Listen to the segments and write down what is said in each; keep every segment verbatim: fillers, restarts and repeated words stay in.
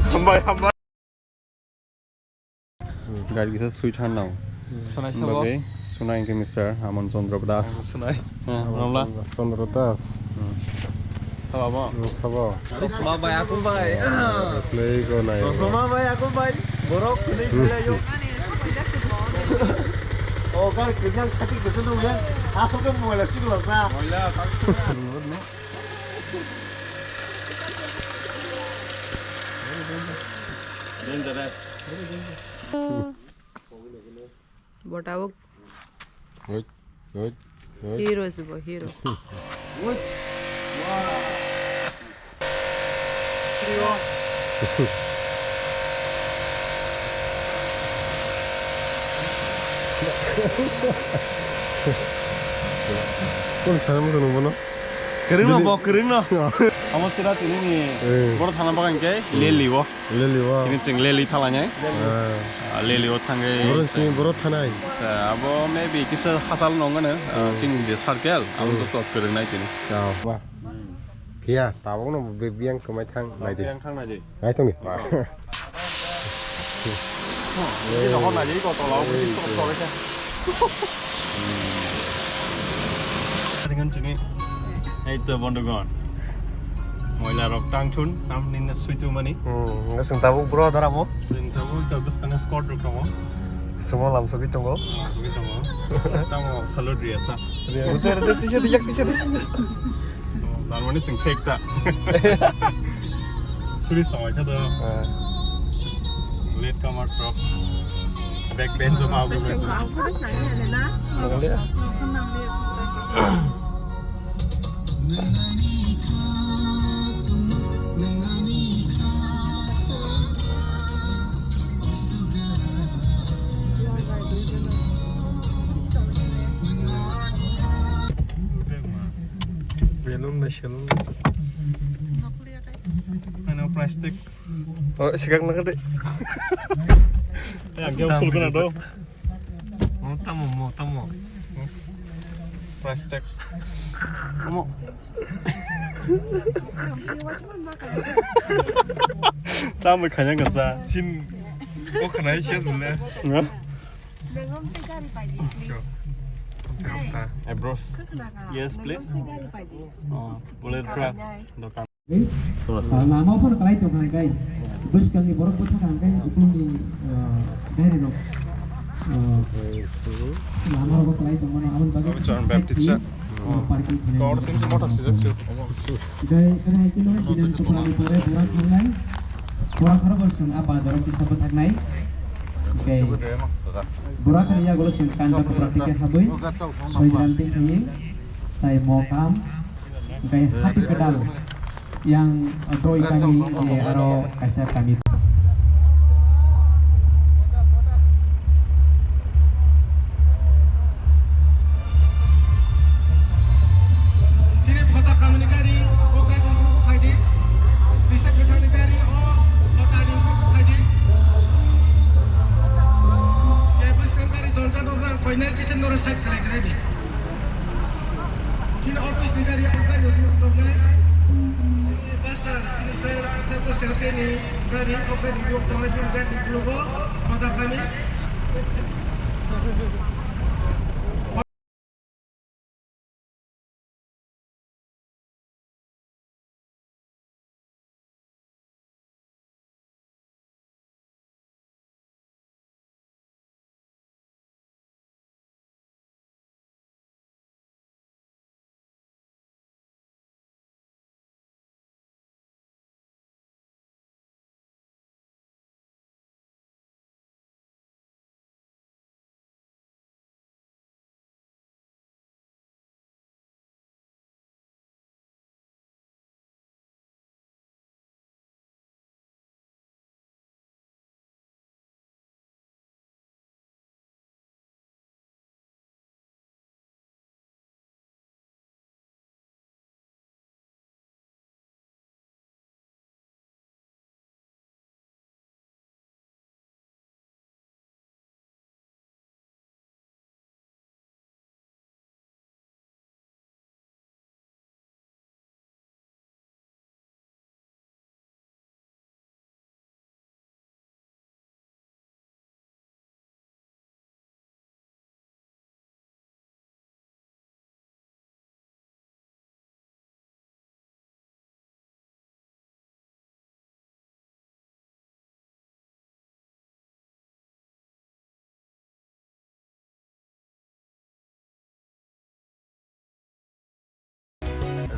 Hambai, hambai. Gari kisa sweet han nang. Sunai sabo. Bagwi sunai ke Mister Amon Chandra Das. Sunai. Ramla. Chandra Das. Sabo. Sabo. Suma bai aku bai. Play ko nai. Suma bai aku bai. Borok kuni kuni ayo. Oh, gari kejang sati kejang dong ya. Asok ke mobile sih kalau sa. Mobile tak. Dangerous. Bo tabuk Oi, oi, oi. Hero se bo, hero. Oi. Wow. Hero. Kun sana mo tunung bono? Kwrwngno bo, kwrwngno. Amo sira tini ni Eh. Boro thana bagan ke Leli o. Leli o. Tini chwng Leli thala nai. Ah. Ah, Leli o thangwi. Boro sini boro thanai. Acha, abo maybe kisa hachal nong ano. Ah, Hmm. Chini je circle, abo Hmm. to kwrwng nai tini. Ah, ma. Kiya, tabok no be-, biyang kwmai thang nai di. Biyang thang nai di. Nai tong di. Ini dah hor nai di, kau tolong, mesti sok sok aja. Dengan sini, itu bondogon. Moila rok tang thun, nam ninna suitu mani. Hmm, ngasing tabuk bro daramo. Sing tabuk itu bus kana squad rok kamu. Semua langsung itu ngo. Langsung itu ngo. Tamo salud riasa. Riasa. Udah, udah, tisha, tisha, tisha. Tar mane chwng fake ta. Suri songwi kha do. Ah. Late comers rok. Back bench o ma bo. Nanglia. Balloon bai salon. Ano plastic. Oh, sigak na kade. Ya, gel sul kana do. Mo tamo, mo tamo. Plastic. Mo. Tamo khanya kasa. Chin. O khana ses bole. Na? Bengom te gari pai di, please. Hey. Eyebrows. Yes, please. Bengom te gari pai di. Oh, bullet trap. Dokan. Ah, lama phano kalai tong kha kai. Bwskangni borok bwtha kha kai, ukulni, ah, gari rok. Ah, lama rok kalai tong mano, aboni bagwi Baptist church. Ah, parking khlai. Kor sim sim motor sijak sih. Kai, kai, hai kino, bidan kupra ni pore bora khangnai. Bora kharo bo sung apa jorok kisa bwthaknai. Kai. Bora khani yagulo sung kanta kupra tike habwi. Soi gram tin khayi. Sai mo kam. Hingke hati kedal yang, eh, doi kami, eh, aro kaisa kami. Chini phota kamini gari, o gari ni bukhuk khaidi. Bisa kwthangni gari, o photani bukhuk khaidi. Je bwskang gari donjak no rang koinai kisa noro side khlai khlai di. Chini office ni gari, o gari ni bukhuk tongnai. Pastor, chini sir, sir, sir, ni gari, o gari ni bukhuk tongnai, chini gari ni bukhuk o, phota kami.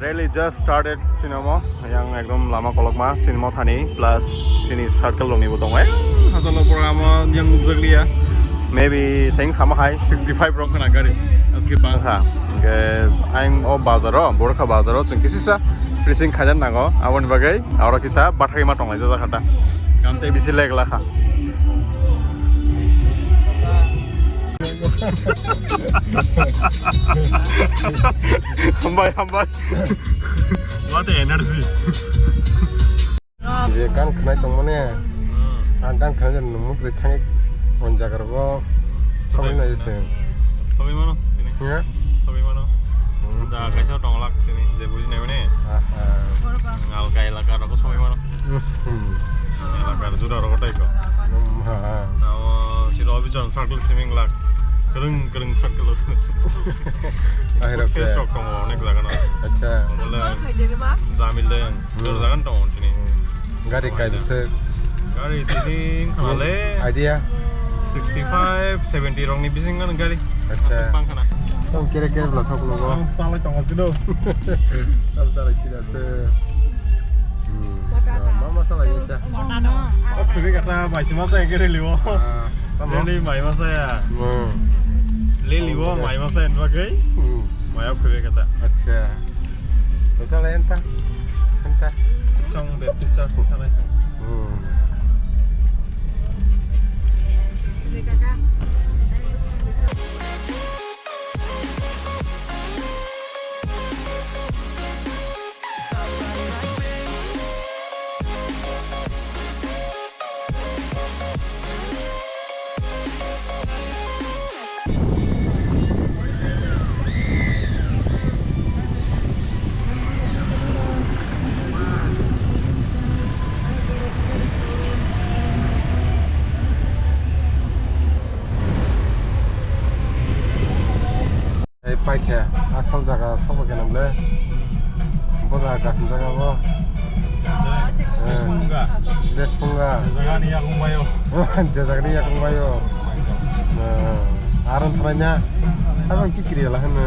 Rally just started, chini omo yang ekdom lama kolokma, chini mothani plus chini circle rokni bo tongo. Eh, hachalo program o yang nukjakliya. Maybe theng sama hai sixty five rok khna gari. Aske bangkha. Hingke ayang o bazar o, Borkha bazar o chwng kisisa preaching khaina nango. Aboni bagwi aro kisa bathai ma tonglai jajak kha ta. Kam tei bisi leg lakha. Hambai, hambai. What a energy. Je gan khnai tongmani. Hmm. Ang gan khnai nung mukri thani on jagar bo sogwi nai se. Sogwi mano, tini. Ya? Sogwi mano. Hmm. Da kaisa tonglak tini, je buji nai mani. Aha. Ngal kai elaka rok sogwi mano. Hmm. Elaka jura rok tai ko. Hmm, ha, ha. Amo siro office on circle swimming lak. Kereng kereng circle. Ahira face rok tongo onek jaga no. Acha. Omola jamileng. Hmm. Dor jagan tongo tini. Hmm. Gari kai bwswk? Gari tini khale idea sixty five, seventy rokni bisingo gari. Acha. Aswk bang khana. Tong kere kere bwla sok logo. Ang salai tongo sino. Tam salai sida se. Hmm. Ma ma salai ta. O khuri kata bai sima sa kere liwo. Ah, tamo? Leli mai ma sa ya. Hmm. Leli wo mai ma sa en bagai. Hmm. Mai o khuri kata. Acha. Pesa lain ta? Anta. Chong de pizza kita lai chong. Hmm. Ei paikha, asol jaga sobo khe namle. Bo jaga kaham jaga bo. Eh, Befunga. Befunga. Jagani yakung bayo. Je jagani yakung bayo. Eh, aron thalai na. Abang ki kiri la hanu.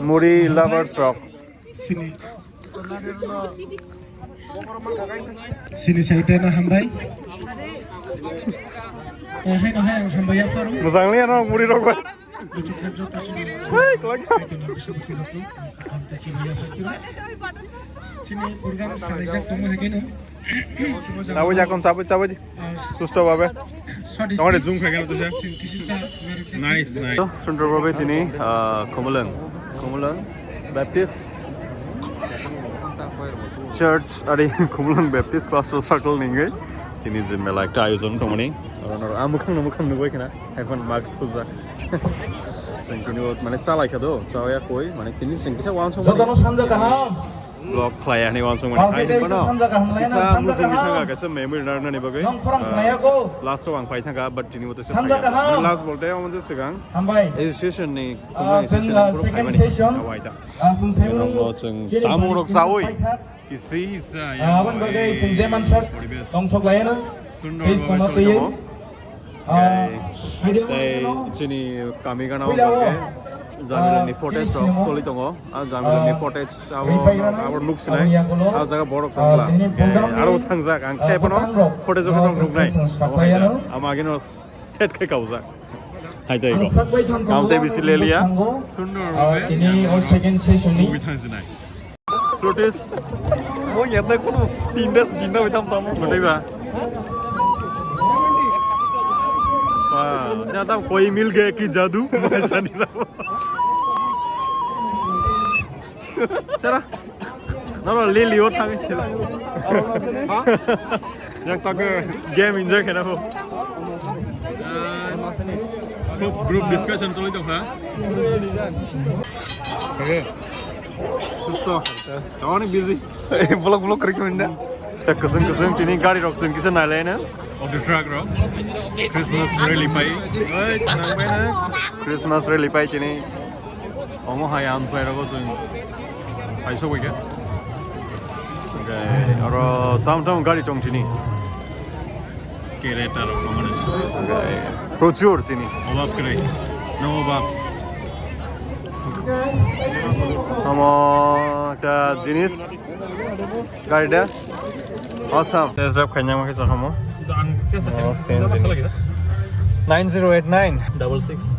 Muri lovers rok. Sini. Sini saiteno hambai. Eh, haino hai ang hambai ya pharo. Mojang liya no muri rok bai. Hai, kelak. Sini program salaijak tongo hai keno. Chabwi jakon, chabwi, chabwi. Susto babe. Tongore zoom khai keno tusa. Nice, nice. Sundor babe tini, ah, Khumulwng. Khumulwng Baptist Church, ari Khumulwng Baptist Pastor Circle ni wngwi tini je mela ekta ayojon tongmani. Oro noro, ah, mwkhang no mwkhang nugwi khna. Hai phano mask khujak. Chwng tini o mane chalai kha do, chaya koi, mane tini chwng kisa uansuk mani. Jotono sanja kaham. Vlog khlai ani uansuk mani. Hai phano kisa muchung ni thanga kaisa memory narwknani bagwi. Last o ang phai thangkha, but tini o to se phai ya. Last bolte omo je swkang. Hambai. Association ni, ah, association ni phai mani. Awai ta. Chwng chamung rok chawi. Isi, isa, ya, aboni bagwi chwng je mansak tongthok laiyano. Sundor tei bagwi sono choli twiwi tongo. Ah, tei chini kami gana o hwnkhe Jamila ni footage rok choli tongo. Ah, Jamila ni footage abo, abo nuk sinai. Ah, jaga borok tongla. Aro thangjak ang khe bono footage rok nuk nai. Amo agino set khai kaujak. Hai tei ko. Kam tei bisi leliya. Sundor bagwi. Ini o second session ni. Protest. Mo yatna kuno tinda se tinda hoitam tamo. Motai ba. Ba, ya tam koi mil gaya ki jadu. Sara. Noro lili o thang sila. Yang tak game enjoy kena bo. Group, group discussion choli tong kha. Oke. Susto. Tawani busy. Vlog, vlog kori kami nda. Kwchwng kwchwng tini gari rok chwng kisa nailaino. Of the truck rok. Christmas rally pai. Oi, nangbaina. Christmas rally pai tini. Omo hai ang phai rogo chwng. Hai sogwi kha. Oke, oro tam tam gari tong tini. Kereta rok mangani. Prochur tini. Obab kwrwi. No obab. Omo ta jinis. Gari da? Awesome. Test drive khaina ma khe chakamo. Oh, same thing. Nine zero eight nine. Double six.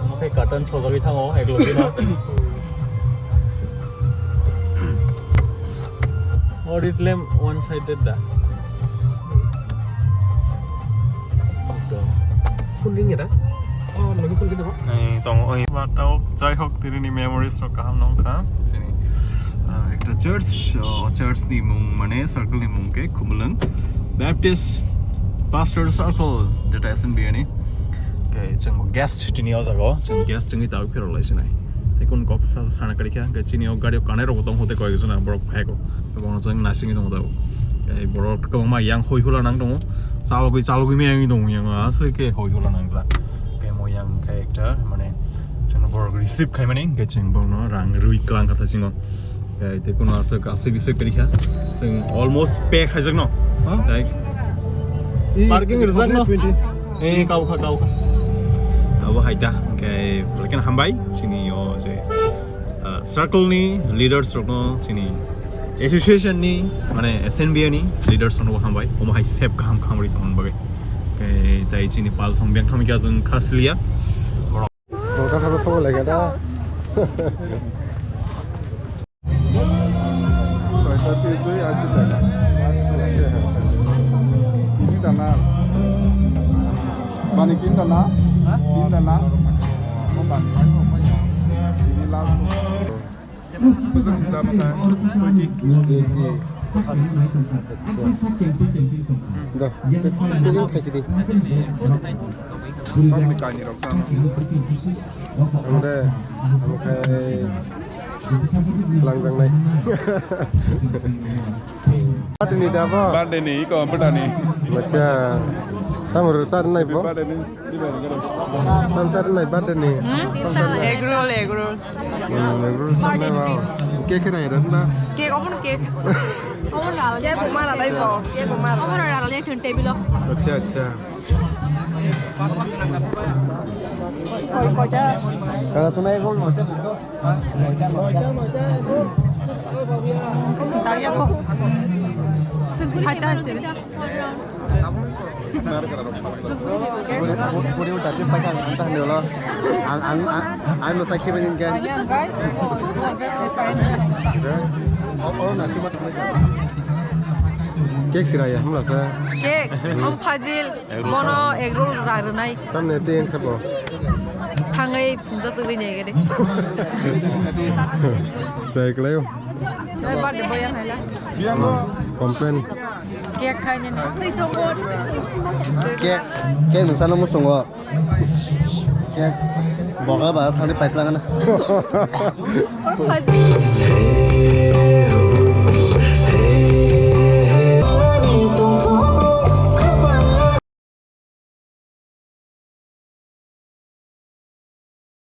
Omo khe carton sojagwi thango, ek logi no. Audit lamp one sided da. Full ring ya da? Oh, logi full ring da. Eh, tongo, oi. Watao, jai hok, tini ni memories rok kaham nong kha. Chini, ah, ekta church, oh, church ni mung mane circle ni mung khe Khumulwng Baptist Pastor Circle, jeta S N B ani. Khe chwng guest tini o jaga o, chwng guest tini tawk phero lai sinai. Tei kun kok sa sana kari kha, khe chini o gari o kanai rok tong hote koi jona borok phai ko. Bono chwng nasingwi tongo tabuk. Tei borok kwbangma yang hoi hula nang tongo. Chalogwi, chalogwi meyangwi tongo yang aswk khe hoi hula nang jak. Khe mo yang khe ekta mane chwngno borok receive khaimani, khe chwng borokno rang rwi klang kha thasingo. Khe tei kuno aswk aswk biswk kari kha. Chwng almost pay khaijak no. Ha? Tei parking rijak no. Twenty. Eh, kau kha, kau kha. Abo hai ta. Khe, lekin hambai, chini o je. Ah, circle ni leaders rokno chini association ni mane S N B A ni leaders rokno hambai, omo hai sep kaham kaham ri tongmani bagwi. Tei, tei chini pal song beng thangwi kha chwng kha siliya. Borok kha thangwi thangwi lai kha da. Soita twi twi achi taka. Tini dana. Bani kin dana? Ha? Kin dana? Oh, bani. Tini last. Sujak sujak mata. Eighty. Acha. Da, packing khaisi di. Bangni kani rok jana. Ang de, ang khe langjaknai. Birthday ni da bo? Birthday ni, iko birthday ni. Acha. Tamo ro char nai bo? Birthday ni, si bai ni. Tamo char nai birthday ni. Egg roll, egg roll. Hmm, egg roll char nai bo. Cake khe nai ro na? Cake, omo cake. Omo na, cake bo mara dai bo. Cake bo mara. Omo na, cake table o. Acha, acha. Kaya sunai ko. Ang, ang, ang, ang lo sakhi bajin kan. Cake siraya, hamla sa. Cake, ang phajil. Mono egg roll ra rwnai. Tamni tei ang sabo. Thangwi phunsa chukri nai gede. Sai klaio. Ai birthday boy ang haila. Complain. Cake khai nini. Cake, cake nungsa no musungo. Cake boga ba thani paitlang na.